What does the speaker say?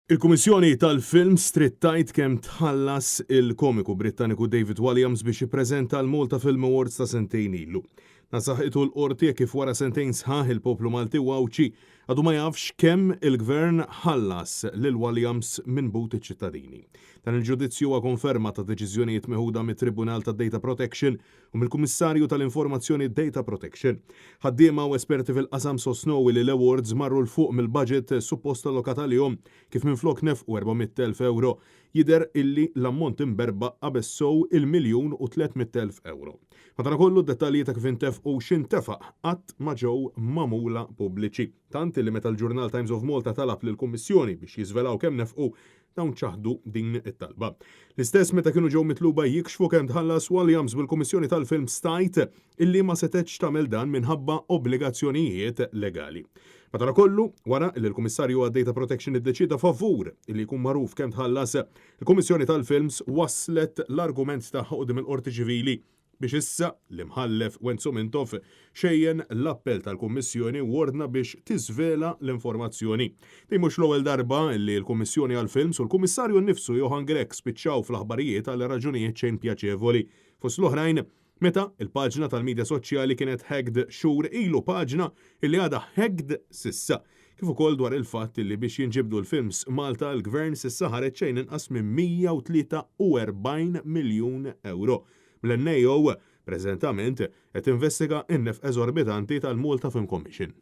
Il-Kummissjoni tal-Films trid tgħid kemm tħallas il-komiku Brittaniku David Walliams biex jippreżenta l-Malta Film Awards ta' sentejn ilu. Dan saħqitu l-Qorti hekk kif wara sentejn sħaħ il-poplu Malti u Għawdxi għadu ma jafx kemm il-Gvern ħallas lil Walliams minn but iċ-ċittadini. Dan il-ġudizzju huwa konferma ta' deċiżjonijiet meħuda mit-Tribunal tad-Data Protection u mill-Kummissarju tal-Informazzjoni Data Protection. Ħaddiema u esperti fil-qasam sostnew li l-awards marru 'l fuq mill-budget suppost allokat għalihom kif minflok nefqu €400,000 jidher illi l-ammont imberbaq qabeż sew il-miljun u €300,000. Madankollu d-dettalji ta' kif intefqu u x'intefaq qatt ma ġew magħmula pubbliċi. Tant illi meta l-ġurnal Times of Malta talab lill-Kummissjoni biex jiżvelaw kemm nefqu, Dawn ċaħdu din it-talba. L-istess meta kienu ġew mitluba jikxfu kemm tħallas Walliams bil-Kummissjoni tal-Films tgħid illi ma setgħetx tagħmel dan minħabba obbligazzjonijiet legali. Madankollu, wara li l-Kummissarju għad-Data Protection iddeċieda favur illi jkun magħruf kemm tħallas, il-Kummissjoni tal-Films wasslet l-argument tagħha quddiem il-Qorti Ċivili biex issa l-Imħallef Wenzu Mintoff xejjen l-appell tal-Kummissjoni u ordna biex tiżvela l-informazzjoni. Din mhux l-ewwel darba li l-Kummissjoni għall-Films u l-Kummissarju nnifsu Johann Grech spiċċaw fl-aħbarijiet għal raġunijiet xejn pjaċevoli. Fost l-oħrajn, meta l-paġna tal-midja soċjali kienet hacked xhur ilu paġna illi għadha hacked s'issa, kif ukoll dwar il-fatt illi biex jinġibdu l-films Malta l-Gvern s'issa ħareġ xejn inqas minn €143 miljun. L-NAO, preżentament, qed tinvestiga n-nefqa eżorbitanti tal-Malta Film Commission.